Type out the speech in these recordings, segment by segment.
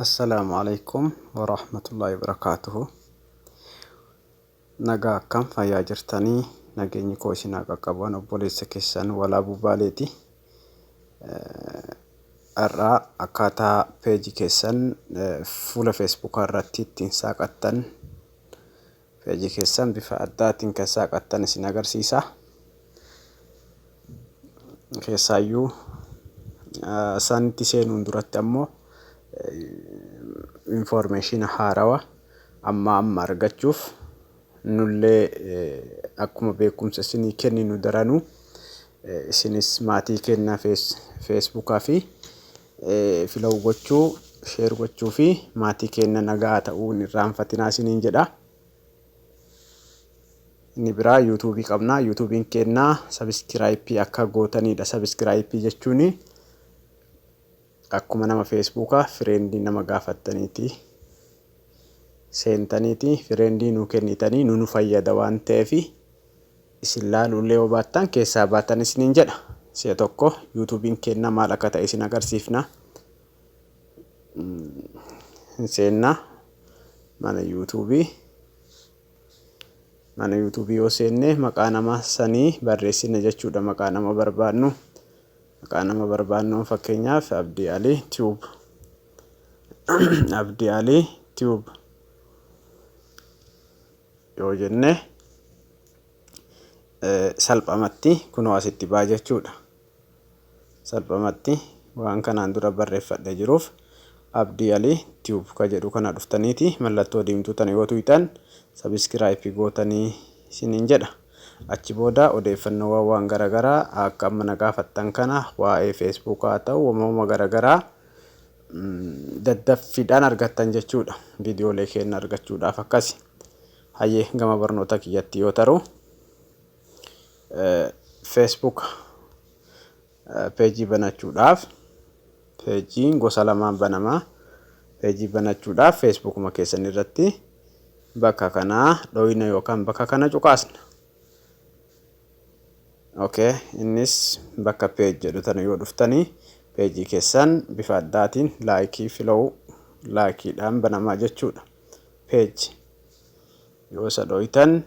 Assalaamu alaikum warahmatullaahi wabarakaatuhu. Nagaa akkam, fayyaa jirtanii? Nageenyi koo isin haa qaqqabu. Obboleessa keessan Walaabuu Baaleeti. Har'aa akkaataa peejii keessan fuula Feesbuukaa irratti ittiin saaqattan, peejii keessan bifa addaatiin kan saaqattan isin agarsiisa. Keessaayyuu isaanitti seenuun duratti ammoo information haarawa amma amma argachuuf, nullee akkuma beekumsa isinii kenninu daranuu isinis maatii kennaa Feesbuukaa fi follow gochuu, share gochuu fi maatii keenya nagaa ta'uu hin irraanfatinaa isiniin jedha. Inni biraa Yuutuubii qabna. Yuutuubiin kennaa subscribe akka gootanidha. Subscribe jechuun akkuma nama Feesbuukaa friend nama gaafattaniiti. Seentaniiti friend nuu kennitanii nu fayyada waan ta'eef, isin laaluullee yoo baattan keessaa baatan isiniin jedha. Si'a tokko Yuutuubiin kennaa maal akka ta'e isin agarsiifna. Seennaa mana Yuutuubii. Mana Yuutuubii yoo seenne, maqaa nama sanii barreessina jechuudha. Maqaa nama barbaadnu. Maqaa nama barbaadnu, fakkeenyaaf Abdii Alii Tube. Abdii Alii Tube yoo jenne, salphamatti kunoo asitti ba'a jechuudha. Salphamatti waan kanaan dura barreeffadhee jiruuf, Abdii Alii Tube ka jedhu kana dhuftaniiti mallattoo diimtuu tana yoo tuqxan, subscribe gootanii isiniin jedha. Achi booda odeeffannoowwan waan garaagaraa akka amma na gaafattan kana, waa'ee Feesbuukaa haa ta'u, uumama garaagaraa daddaffiidhaan argattan jechuudha. Viidiyoolee keenya argachuudhaaf akkasi. Hayyee, gama barnoota kiyyatti yoo taru, Facebook peejii banachuudhaaf, peejiin gosa lamaan banamaa. Peejii banachuudhaaf Feesbuukuma keessan irratti bakka kanaa dhoyina yookaan bakka kana cuqaasna. Okay, innis bakka page jedhu tana yoo dhuftanii, peejii keessan bifa addaatiin like, follow, likeiidhaan banamaa jechuudha. Page yoo isa dhoytan,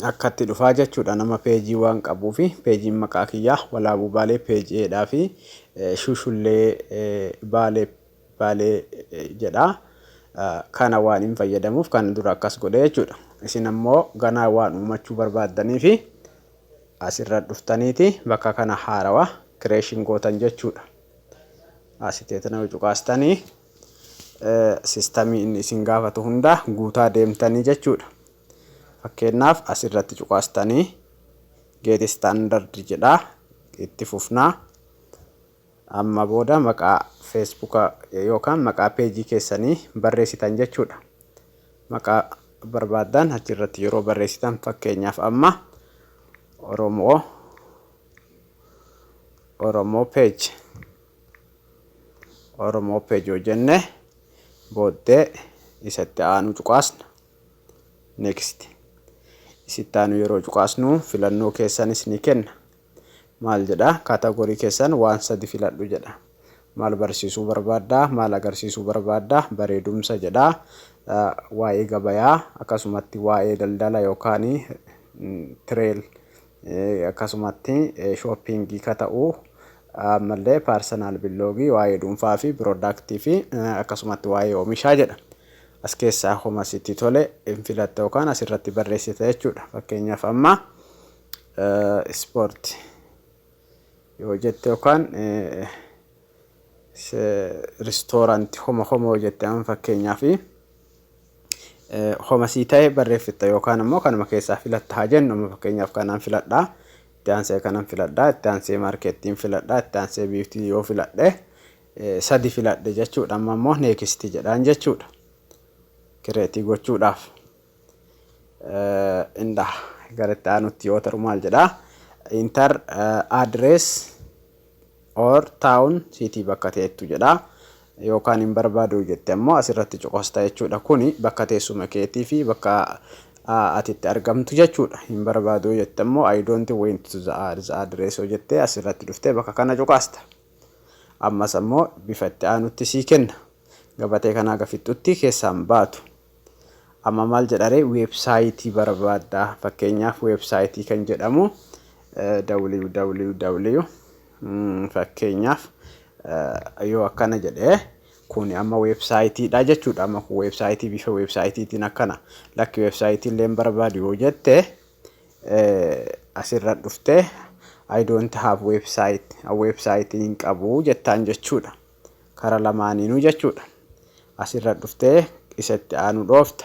akkatti dhufaa jechuudha. Nama peejii waan qabuu fi peejiin maqaa kiyyaa Walaabuu Baalee peejiidhaa fi Shushullee Baalee Baalee jedha. Kana waan hin fayyadamuuf kan dura akkas godhe jechuudha. Isin ammoo ganaa waan uumachuu barbaaddanii fi asirra dhuftaniiti bakka kana haarawa creation gootan jechuudha. Asitee tana yoo cuqaastanii, systemii inni isin gaafatu hunda guutaa deemtanii jechuudha. Fakkeenyaaf asirratti cuqaastanii get started jedha, itti fufnaa. Amma booda maqaa Feesbuuka yookaan maqaa peejii keessanii barreessitan jechuudha. Maqaa barbaaddan achirratti yeroo barreessitan, fakkeenyaaf amma Oromoo page, Oromoo page yoo jenne, booddee isatti aanu cuqaasna. Next isitti aanu yeroo cuqaasnu, filannoo keessanis ni kenna. Maal jedha? Category keessan waan sadi filadhu jedha. Maal barsiisuu barbaaddaa? Maal agarsiisuu barbaaddaa? Bareedumsa jedha. Waa'ee gabayaa, akkasumatti waa'ee daldala yookaan travel, akkasumatti shopping ka ta'u, ammallee personal blog, waa'ee dhuunfaa fi product fi akkasumatti waa'ee oomishaa jedha. As keessaa homa sitti tole hin filatta yookaan asirratti barreessita jechuudha. Fakkeenyaaf amma ispoortii yoo jette yookaan restaurant, homa homa yoo jette, amma fakkeenyaaf homa sii ta'e barreeffatta yookaan immoo kanuma keessaa filatta haa jennu. Amma fakkeenyaaf kanaan filadhaa, itti aansee kanan filadhaa, itti aansee marketiin filadhaa, itti aansee beauty yoo filadhe, sadi filadhe jechuudha. Amma immoo next jedhaan jechuudha. Create gochuudhaaf. Inda gara itti aanutti yoo ta'u maal jedhaa? Enter address or town, city, bakka teettu jedhaa. Yookaan hin barbaadu jette ammoo asirratti cuqaasta jechuudha. Kuni bakka teessuma keetii fi bakka ati itti argamtu jechuudha. Hin barbaadu jette ammoo, "I don't want to the address" yoo jette, asirratti dhuftee bakka kana cuqaasta. Ammas ammoo bifa itti aanutti sii kenna. Gabatee kanaa gafixxutti keessaan baatu. Amma maal jedharee? Weebsaayitii barbaaddaa. Fakkeenyaaf, weebsaayitii kan jedhamu www fakkeenyaaf yoo akkana jedhee, kun amma weebsaayitiidha jechuudha. Amma kun weebsaayitii, bifa weebsaayitiitiin akkana. Lakki, weebsaayitii illee barbaadu yoo jette, asirra dhuftee "I don't have website", weebsaayitii hin qabu jettaan jechuudha. Kara lamaaniinuu jechuudha. Asirra dhuftee isatti aanu dhoofta.